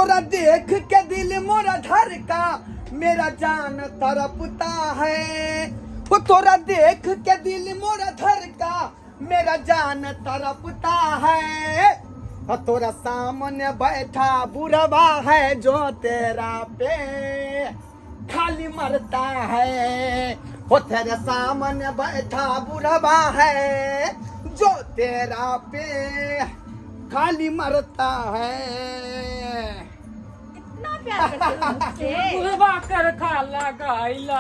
तोरा देख के दिल मोरा धड़का, मेरा जान तड़पता है। वो तोरा देख के दिल मोरा धड़का, मेरा जान तड़पता है। और तोरा सामने बैठा बुढ़वा है जो तेरा पे खाली मरता है। वो तेरे सामने बैठा बुढ़वा है जो तेरा पे खाली मरता है। इतना प्यार करते हो मुझसे? बुढ़वा कर खाला गाइला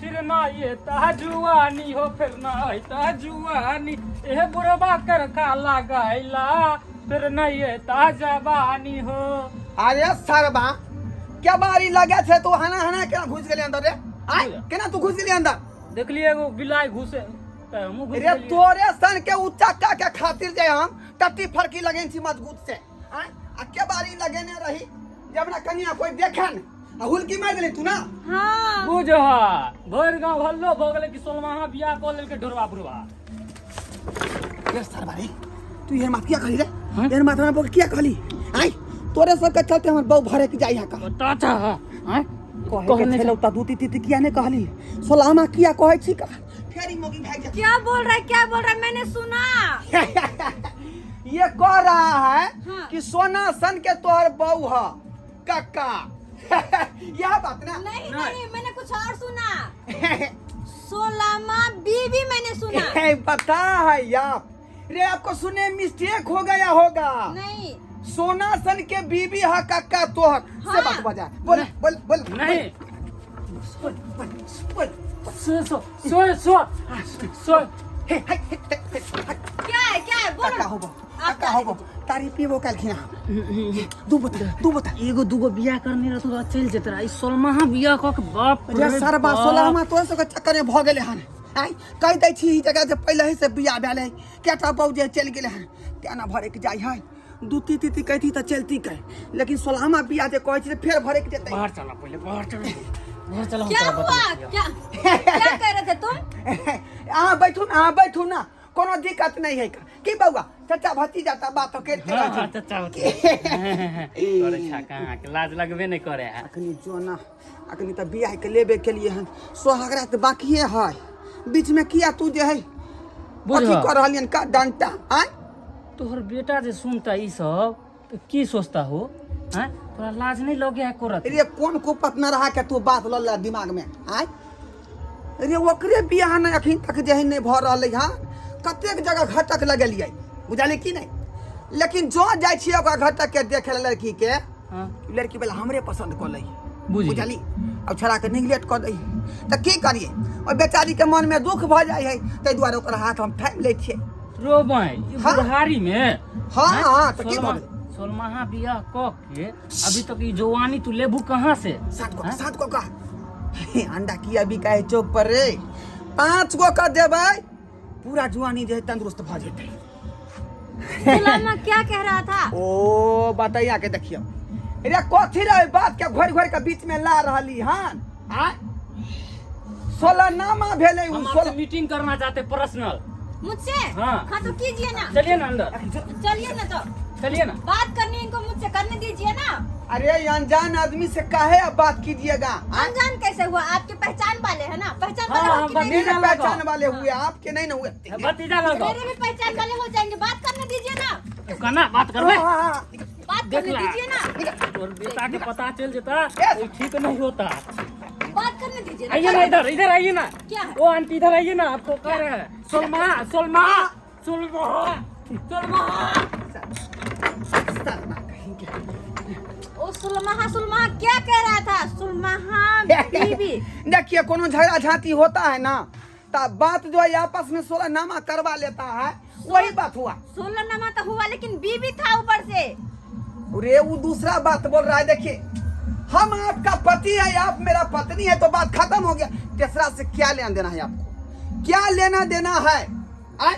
फिर ना ये ता जुआनी हो, फिर ना ता जुआनी। ए बुढ़वा कर खाला गाइला फिर ना ये ता जवानी हो। अरे सरबा क्या बारी लगे छे तू हना हना केना घुस गेली अंदर रे? आय केना तू घुस गेली अंदर? देखलिए एगो बिलाई घुसे त हमहूँ घुस रे गेलियै। तोरे सन के उचक्का के खातिर जे हम टट्टी फरकी लगेन छी मजबूत से। आय आ के बारी लगेने रही जब ना कनिया कोई देखे न आ हुलकी मार देली तू ना। हाँ बुझ हा भरि गाँव हल्लो भऽ गेलै कि सोलमाहा बियाह कऽ लेलकै ढोरबा बुढ़बा। रे सरबा रे तू एहन बात किया कहली रे? हाँ? एहन बात हमरा बहू के किया कहली? आय तोरे सब के चलते हमर बहू भरे के जाइ है का। बता चा आँय कहे के कहने छलौ त दू तीती किया नहीं कहली? सोलहमा किया कहै छी का? फेर ई मौगी भागि जाय। क्या बोल रहा है, क्या बोल रहा है? मैंने सुना। ये कह रहा है हाँ। कि सोना सन के तोहर बहू है कक्का। यह बात ना? नहीं नहीं। नहीं, मैंने कुछ और सुना। सोलामा बीवी मैंने सुना। ए, बता है आप रे, आपको सुने मिस्टेक हो गया होगा। नहीं, सोना सन के बीबी है कक्का तोहर से। हाँ। बात बजा बोल बोल बोल। नहीं बोल बोल बोल। सो सो सो सो सो हे हे हे, हे, हे, हे। क्या है, क्या है? बोलो। कक्का होबो आप कक्का होबो तारी पीबो काल्हि दू बोतल दू बोतल। एगो दूगो बियाह करने रहतौ तऽ चलि जेत रहा, ई सोलमाहा बियाह कऽ के बाप रे सरबा सोलहमा तोरा सबके चक्कर में भऽ गेलै हन। आइ कहि दै छी ई जगह जे पहिले ही से बियाह भेलै कएटा बहू जे चलि गेलै हन केना भरकि जाइ है। दू ती ती कहती तऽ चलती कह, लेकिन सोलहमा बियाह जे कहै छी तऽ फेर भरकि जेतै। बाहर चला पहिले, बाहर चला, बाहर चला। हम क्या तोरा हुआ? बतबै छियौ। क्या क्या कह रहे थे तुम? अहाँ बैठू ना, अहाँ बैठू ना, कोनो दिक्कत नहीं है का। की बौआ चाचा भतीजा तऽ बात करिते हाँ रहै हाँ छै। चचा करे छा कहाँ के लाज लगबे नहीं करे है। अखनी जो ना अखनी तऽ बियाह के लेबे के लिए हन, सोहागरा तऽ बाकिए है, बीच में किया तू जे है बुझ अथी कर रहलियन का डंटा आय। तोहर बेटा जे सुनता ई सब तो की सोचता हो? हैं तोरा लाज नहीं लगे है कोरत? रे कोन कुपत न रहा के तू बात लऽ ले दिमाग में आय। रे ओकरे बियाह नहि अखन तक जे है नहीं भऽ रहलै हँ, कतेक जगह घटक लगेलियै बुझलियै कि नहीं, लेकिन जो जाइ छियै ओकरा घटक के देखे लए लड़की के, हाँ लड़की वाला हमरे पसंद कऽ लै बुझ गेली। बुझली, अब छोड़ा के निगलेक्ट कऽ दै तऽ की करियै, ओहि बेचारी के मन में दुख भऽ जाइ है, ताहि दुआरे ओकर हाथ हम थामि लै छियै। रोबाई ई हाँ? बुढ़ारी में हाँ, हैं? हाँ, तऽ की सोलमा भऽ गेलै? सोलमाहा बियाह कऽ के अभी तक ई जवानी तू लेबू कहाँ से? सात गो हैं? सात गो का अंडा किया बिकाय है चौक पर रे, 5 गो का देबै पूरा जुआनी जे है तंदुरुस्त भऽ जेतै। गुलामा क्या कह रहा था? ओ बतैया के देखियो रे कथी रे बात के घोरि घोरि के बीच में ला रहली हन। आय सोलह नामा भेलै उ हम सोलह आपसे मीटिंग करना चाहते पर्सनल। मुझसे? हाँ। हाँ तो कीजिए ना। चलिए ना अंदर। चलिए ना तो। चलिए ना। बात करनी है इनको मुझसे, करने दीजिए ना। अरे अनजान आदमी से काहे आप बात कीजिएगा? हाँ? अनजान कैसे हुआ? आपके पहचान वाले है ना, पहचान वाले हाँ, हो हाँ, कि नहीं? मेरे भतीजा पहचान लगा। वाले हुए, आपके नहीं ना हुए। भतीजा लगा। मेरे भी पहचान वाले हो जाएंगे, बात करने दीजिए ना। तो कना बात करबे? हाँ, हाँ, हाँ। बात देख करने ला। दीजिए ना। तोर बेटा के पता चल जेता वो ठीक नहीं होता। बात करने दीजिए ना। आइए ना इधर, इधर आइए ना। क्या है? वो आंटी इधर आइए ना, आपको कह रहे हैं सोलमा सोलमा सोलमा सोलमा। साला कहीं के। ओ सुलमाहा सुलमाहा क्या कह रहा था? सुलमाहा बीबी। देखिए कोनो झगड़ा झांटी होता है ना तो बात जो है आपस में सोलह नामा करवा लेता है, वही बात हुआ। 16 नामा तो हुआ लेकिन बीबी था ऊपर से। अरे वो दूसरा बात बोल रहा है। देखिए हम आपका पति है, आप मेरा पत्नी है, तो बात खत्म हो गया। तीसरा से क्या लेना देना है आपको, क्या लेना देना है? आय?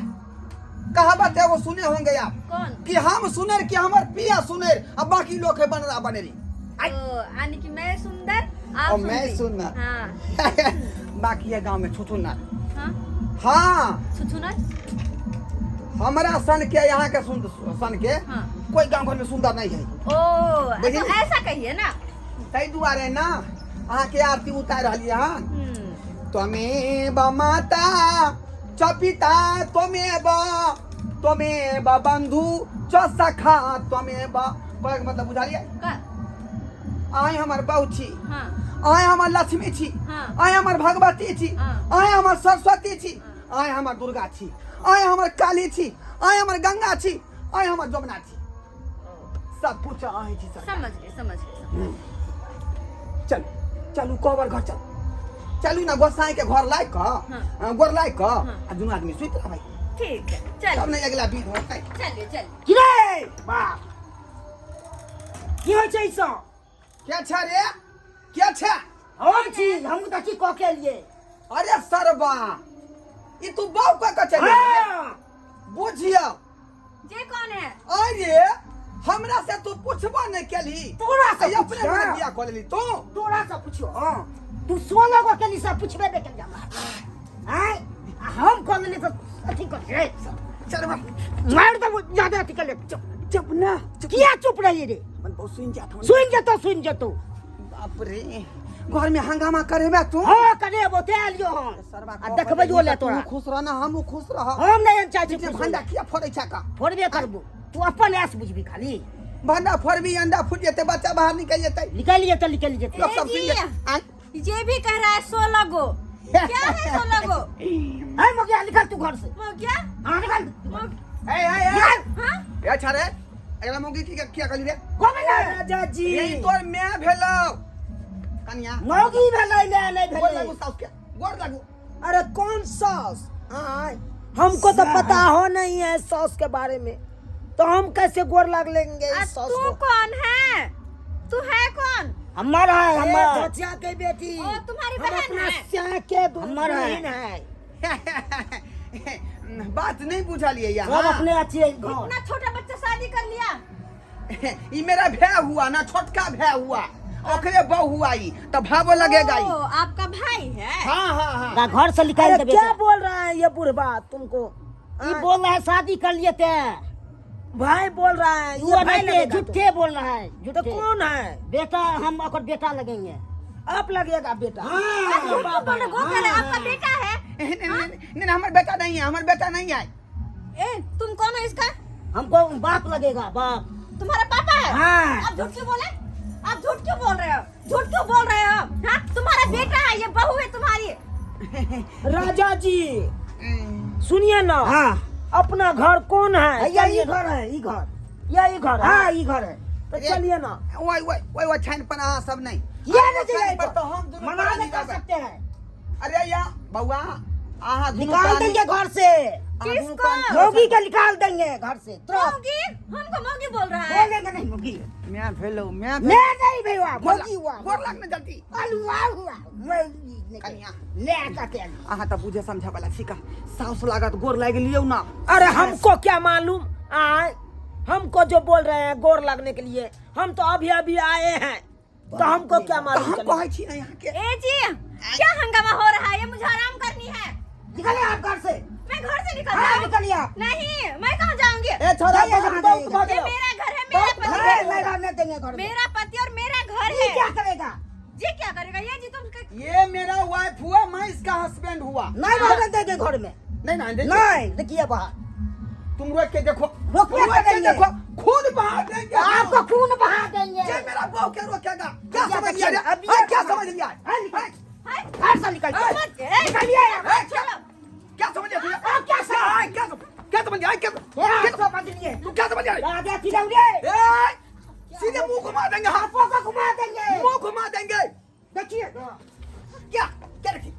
कहावत है वो सुने होंगे आप। कौन? कि हम सुनेर कि हमार पिया सुनेर, अब बाकी लोग है बनरा बनेरी। आय? ओ, यानी कि मैं सुंदर आप और मैं सुंदरी। सुंदर। हाँ। बाकी है गांव में छुछुनर। हाँ? हाँ। छुछुनर? हमरा सन के यहाँ के सन के हाँ। कोई गांव घर में सुंदर नहीं है। ओ बुझली? तो ऐसा कहिए ना। ताहि दुआरे ना अहाँके आरती उतार रहलियै हन। त्वमेव माता च पिता त्वमेव त्वमेव बंधु च सखा त्वमेव। कहैके मतलब बुझलियै? आइ हमर बहु छी, आइ हमर लक्ष्मी छी, आइ हमर भगवती छी, आइ हमर सरस्वती छी, आइ हमर दुर्गा छी, आइ हमर काली छी, आइ हमर गंगा छी, आइ हमर जमुना छी, सब कुछ अहीं छी सब। समझ गए, समझ गए, समझ गए। चलू चलू, कोबर घर चलू, चलू ना गोसाई के घर लायक कऽ, गोर लायक कऽ आ दुनू आदमी सुति रहबै। ठीक है, तब चलिए। ने अगिला विध होतै। चलिए चलिए। की रे बाप, की होइ छै ई सब? के छै रे, के छै? हम छी, हम तऽ की कऽ के एलियै। अरे सरबा, ई तू बाउ कऽ के चलि गेलै? हाँ। बुझियौ। जे कौन है? अरे हमरा से तू पूछबो नहीं केलही। तोरा से अपने पूछिया। मने बियाह कऽ लेली तू। तोरा से पूछियो। हाँ, तू 16 गो केली से पूछबे नहीं केली हमरा। आँय, आ हम कऽ लेली तऽ अथी कर रे। चल बा। मार देबो ज्यादा अथी कर ले। चुप चुप ना, चुप। किया चुप रही रे? मन बहुत सुन जात हूँ। सुन जेतो, सुन जेतो। बाप रे, घर में हंगामा करेबे तू? हाँ करेबो, ते आलियो हम। सरबा आ देखबै जो ले तोरा। तू खुश रहना, हमहूँ खुश रह। हम नहीं चाहै छी जे खुश भंडा होइला। किया फोड़ै छै का? फोड़बे करबो, तू अपन ऐस बुझबी खाली। भंडा फोड़बी अंडा फूट जेतै, बच्चा बाहर निकल जेतै। निकलि जेतै, निकलि जेतै। लोक सब ए सुनि जी। जेतै। आँय? ये भी कह रहा है 16 गो। क्या है 16 गो? है मोगिया, निकल तू घर से। मोगिया? हाँ निकल। ए ए ए। हाँ? ए छा रे, एकरा मौगी की किया कहली रे? कोन ना राजा जी। ये तोर my भेलौ कनिया। मौगी भेलै ने, नहीं गोर भेलै। लागू साउस के, गोर लागू। अरे कौन सास? आय, हमको तो पता हो नहीं है सॉस के बारे में, तो हम कैसे गोर लाग लेंगे आ, इस सॉस तू को? कौन है? तू है कौन? हमर है, ए, हमर। धोतिया के बेटी। ओ, तुम्हारी हम बहन अपना है। स्या के हमर है। दुल्हन है। बात नहीं बुझलिए सब यहाँ। अपने अच्छी है घर। इतना छोटा बच्चा शादी कर लिया। ई मेरा भै हुआ ना, छोटका भै हुआ, ओकरे बहु हुआ ई, तो भावो लगेगा ई। ओ, आपका भाई है? हाँ हाँ हाँ। का घर से निकाल अरे दे क्या बेटा। बोल रहा है ये बुढ़वा तुमको? ई बोल रहा है शादी कर लिए ते। भाई बोल रहा है, तू ये भाई नहीं लगेगा झूठे बोल रहा है, तो झूठे। कौन है? बेटा, हम अगर बेटा लगेंगे। आप लगेगा बेटा। हाँ। आप झूठ क्यों बोल रहे हो? वो कह रहा है आपका बेटा है। नहीं, नहीं, नहीं, नहीं, हमार बेटा नहीं है, हमार बेटा नहीं है। ए, तुम कौन हो इसका? हमको बाप लगेगा, बाप। तुम्हारा पापा है? हाँ। आप झूठ क्यों बोले? आप झूठ क्यों बोल रहे हो? झूठ क्यों बोल रहे हो? हाँ? तुम्हारा बेटा है, ये बहू है तुम्हारी। राजा जी सुनिए ना। हाँ। अपना घर कौन है? यही घर है, ई घर। यही घर है? हाँ, ई घर है। तो चलिए ना। ओए ओए ओए ओए छान पर अहाँ सब नहीं। ये नहीं छान पर चाहिए। तो हम दुनू मना प्राणी नहीं कर रहबै। सकते हैं। अरे या बउआ, अहाँ दुनू निकाल प्राणी- देंगे घर से। अहाँ दुनू किसको? प्राणी- मोगी के निकाल देंगे घर से तुरंत। मोगी? हमको मोगी बोल रहा है। बोलेंगे नहीं मोगी। मैं भेलो, मैं मैं नहीं भेवा, गोर मोगी हुआ। गोर लाग ने जल्दी। अलुआ हुआ। मोगी नहीं। कनिया। ले आका के आलू। अहाँ तऽ बुझे समझे वाला छी का, साउस लागत गोर लागि लियौ ना। अरे हमको क्या मालूम, आए हमको जो बोल रहे हैं गोर लगने के लिए, हम तो अभी अभी आए हैं, तो हमको क्या तऽ मालूम हम चलेगा? कहै छी ना यहाँ के। ए जी, क्या हंगामा हो रहा है? ये मुझे आराम करनी है। निकलिए आप घर से। मैं घर से निकल हाँ, जाऊँ? निकलिए आप। नहीं, मैं कहाँ जाऊंगी? ए छोरा, जाइए बहुत जहाँ बहुत जाइएगा। भऽ ये गेलौ। मेरा घर है, मेरा बहुत पति नहीं, है। नहीं रहने देंगे घर में। मेरा पति और मेरा घर ये है। क्या करेगा? जी क्या करेगा? ये जी तुम ये मेरा वाइफ हुआ, मैं इसका हस्बैंड हुआ। नहीं रहने देंगे घर में। नहीं नहीं देंगे। नहीं, देखिए बाहर। तुम रोक के देखो, रोक के रोक के देंगे। देखो, खून बहा देंगे आपको खून बहा देंगे। ये मेरा बहू के रोकेगा? क्या अब ये समझ लिया रे? देखिए, अब ये हाँ, क्या समझ लिया? हाँ, निकल। हाय, घर से निकल। ए, निकलिए आप। ए, क्या समझ लिया तू? आप क्या समझ- हाँ, क्या समझ लिया? ये क्या आप समझ लिए। तू क्या समझ लिया? राजा खिलौने। ए, सीधे मुंह घुमा देंगे, हाँ। आपको को घुमा देंगे। मुंह घुमा देंगे। देखिए। क्या क्या रखी?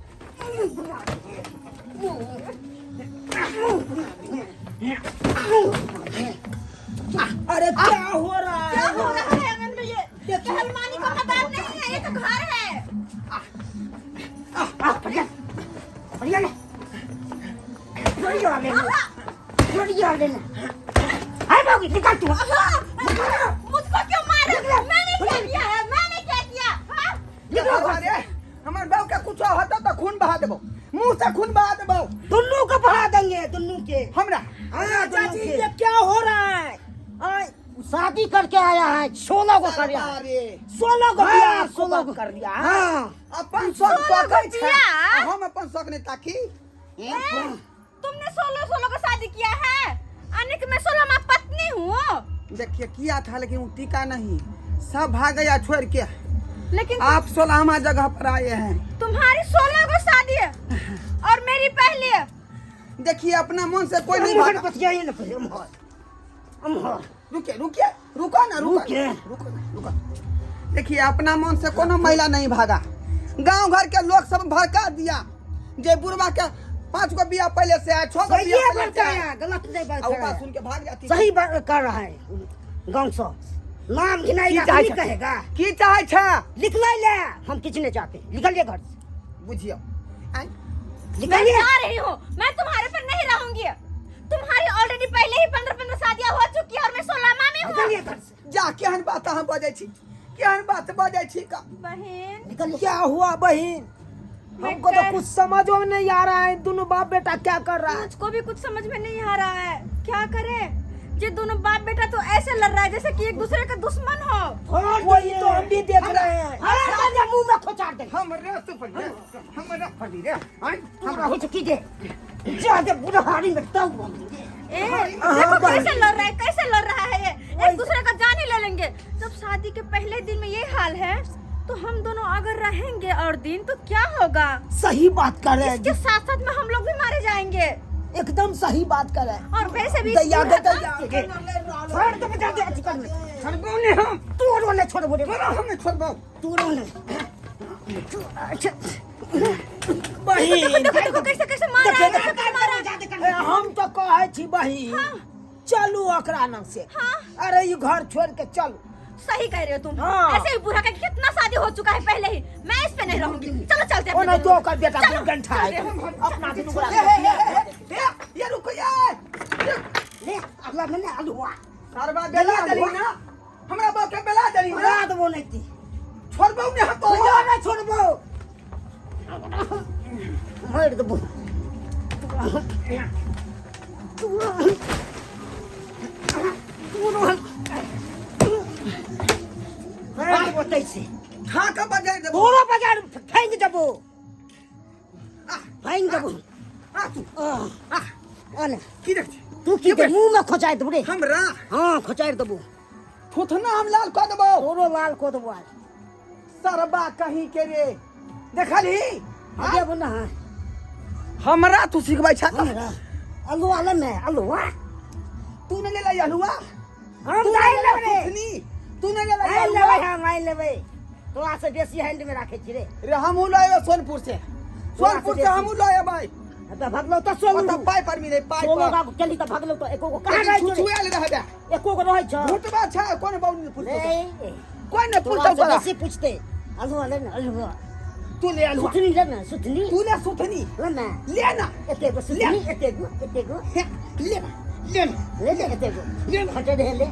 अरे क्या हो रहा क्या है? हो रहा है आंगन में? ये पहलवानी का मैदान नहीं है, ये तो घर है। आ, बढ़िया। बढ़िया ले। बढ़िया ले। बढ़िया ले। अरे बाबू, निकल तू। मुझको क्यों मार रहे हो? मैंने क्या किया है? मैंने क्या किया? हाँ? निकलो घर से। अरे हमर बाबू के कुछ होता तो खून बहा देबो, मुंह से खून बहा देबो। दुन्नू को बहा देंगे, दुन्नू के। हमरा हाँ, गो कर लिया। सरबारे। 16 गो हाँ, बियाह आपको 16 बाप गो। कर लिया। हाँ, अपन शौक 16 गो ताकै छै बियाह? आ हम अपन शौक नहि ताकी। ए, तुमने 16 16 को शादी किया है, अनिक मैं 16वां पत्नी हूँ। देखिए किया था लेकिन वो टीका नहीं, सब भाग गया छोड़ के। लेकिन आप 16वां जगह पर आए हैं। तुम्हारी 16 को शादी है और मेरी पहली है। देखिए अपना मन से कोई नहीं अम्हर भागा। बतियाइए ना पहिले, अम्हर अम्हर। रुकिए रुकिए, रुको ना, रुको। रुके। रुको ना, रुको। देखिए अपना मन से कोनो महिला नहीं भागा। गांव घर के लोग सब भड़का दिया जे बुढ़वा के 5 गो बिया पहले से आए, 6 गो सही बिया पहले से बोलता आए। है, गलत नहीं आ उ बोलता बात है। सुन के भाग जाती। सही बात कर रहा है, गांव से नाम की गिनाएगा, चाहै नहीं छै? कहेगा। की चाहै छै? निकल ले, हम किसी नहीं चाहते, निकलिए घर से। बुझियौ आँय, मैं निकलिए। जा रही हूँ, मैं तुम्हारे पर नहीं रहूंगी। तुम्हारी ऑलरेडी पहले ही 15 15 शादियां हो चुकी है और मैं 16वां में हूँ। निकलिए घर से। जा, केहन बात अहाँ बजै छी, केहन बात बजै छी का? बहन। निकलिए। क्या हुआ बहन? मैं हमको तो कुछ समझ में नहीं आ रहा है, दोनों बाप बेटा क्या कर रहा है। मुझको भी कुछ समझ में नहीं आ रहा है, क्या करें। ये दोनों बाप बेटा तो ऐसे लड़ रहा है जैसे कि एक दूसरे का दुश्मन हो। छोड़ वही दे। तो हम भी देख रहे हैं। अरे दे, मुंह में खोचार दे। हमरा तू पर हमरा पर रे आँय, तू रहो चुकी दे, जा दे बुढ़ारी में तब बोल। ए, देखो कैसे लड़ रहा है, कैसे लड़ रहा है ये, एक दूसरे का जान ही ले लेंगे। जब शादी के पहले दिन में ये हाल है तो हम दोनों अगर रहेंगे और दिन तो क्या होगा? सही बात कर रहे हैं। इसके साथ साथ में हम लोग भी मारे जाएंगे। एकदम सही बात कर रहे हैं। और वैसे भी इस दैया बूढ़ा गे का- दैया। छोड़ दे, बजा दे आजकल में। छोड़बौ ने हम। तू रोने छोड़ बोले। तोरा हम नहीं छोड़बौ। तू रोने। अच्छा। बहिन। देखो देखो देखो, कैसे कैसे मार रहा है, देखिए, कैसे मार रहा है। ए, हम तो कहै छी बहिन, चलू ओकरा नंग से। अरे ई घर छोड़ के चलू। सही कह रहे हो तुम। हाँ। ऐसे ही बूढ़ा का कितना शादी हो चुका है पहले ही, मैं इस पे नहीं रहूंगी। चलो चलते हैं अपने ओना तो दोनों। ओकर बेटा चलो, गंठा है। चलते हैं। अपना दुनू गोरा ए, ए, ए, ए, ए, ये रुको ये। ले अगला महीने आलू सरबा बेला देली ना, हमरा बाप के बेला देली ना। रात वो नहीं थी। छोड़बौ ने हम तो। तोरा नहीं छोड़बो, मार देबो। तू तू मार देबो तैसे। खा के बजाय देबो। तोरो बाजार फेंक देबो, फेंक देबो। आ तू। आ अने। की देख छी? तू की दे, मुंह में खोचाइ देबो रे। हमरा? हाँ, खोचाइ देबो। थुथना हम लाल कऽ देबौ। तोरो लाल को देबो आज। सरबा कहीं के रे, देखलही? देबो ना। हमरा तू सिखबै छ? हमरा आलू आले में आलू तू ने लेला हलुआ। हम तू नहीं ने लेला लेबै रे। थुथनी, तू ने लेला आइ हलुआ। लेबै, हम आइ लेबै, तोरा से बेसी हैंड में राखै छी रे। रे हमहूँ लऽ अयबै सोनपुर से, सोनपुर से हमहूँ लऽ अयबै। तऽ भगलौ तऽ सोलू। ओतऽ पाइ पर मिले, पाइ सोलो पर। का चली तऽ भगलौ तऽ एको गो कहाँ रहै छौ रे? छुछुआयल रहबे। एको गो रहै छौ? भूतबा छै, कोन बाबू नहि पूछतौ। नहीं। कोई नहि तोरा पूछतौ से तोरा। बेसी पूछते, आलू ले ना, आलू। तू ले हलुआ। सुथनी ले ना, सुथनी। तू ले सुथनी। ले ना। ले ना। एते गो सुथनी, एते गो, एते गो। हे, ले ना, ले ना। ले ले एते गो। ले ना। खटे दे ले।